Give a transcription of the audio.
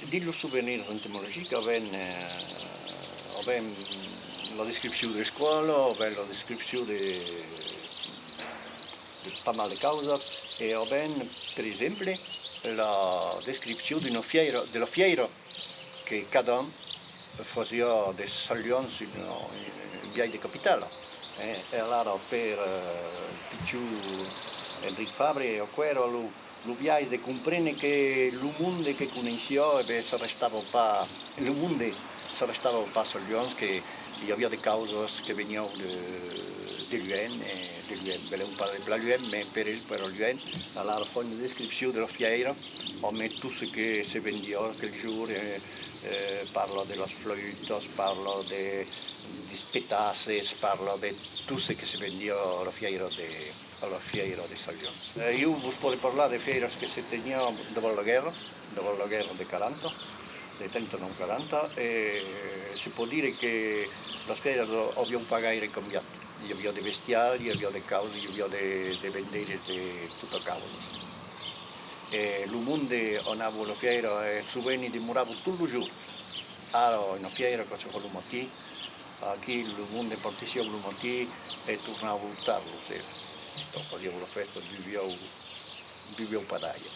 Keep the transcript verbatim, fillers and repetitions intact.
Dins los sovenirs entomologics avèm, eh, avèm la descripcion de l'escòla, avèm la descripcion de, de pas mal de causas, e avèm, per exemple, la descripcion d'una fièira, de la fièira que cada an fasiá de salhons en, en biais de capitala. Eh, e alara per, eh, pichon Enric Fabre, aquò èra lo, lo biais de comprene que lo monde que coneissiá, e ben, s'arrestava pas, lo monde s'arrestava pas a Luènh, que i aviá de causas que venián de, de Luènh, e de Luènh, belèu pas de plan Luènh, mas per el, per Luènh, alara fa una descripcion de la fièira, amb tot ce que se vendiá aquel jorn, e, e, parla de las flutas, parla de, dels petasses, parla de tot ce que se vendiá a la fièira de, a la fièira de Salhons. E ieu vos pòde parlar de fièiras que se teniá davant la guèrra, davant la guèrra de quaranta, de trenta-nòu quaranta, e se pòt dire que las fièiras avián pas gaire cambiat. I aviá de bestial, i aviá de causas, i aviá de, de vendeiras de totas causas. E lo monde anava a la fièira e sovent i demorava tot lo jorn. Ara, una fièira, quand se fa lo matin, aquí lo monde partissiá lo matin e tornava tard lo ser. Fasián la fèsta, vivián, vivián pas d'aiga.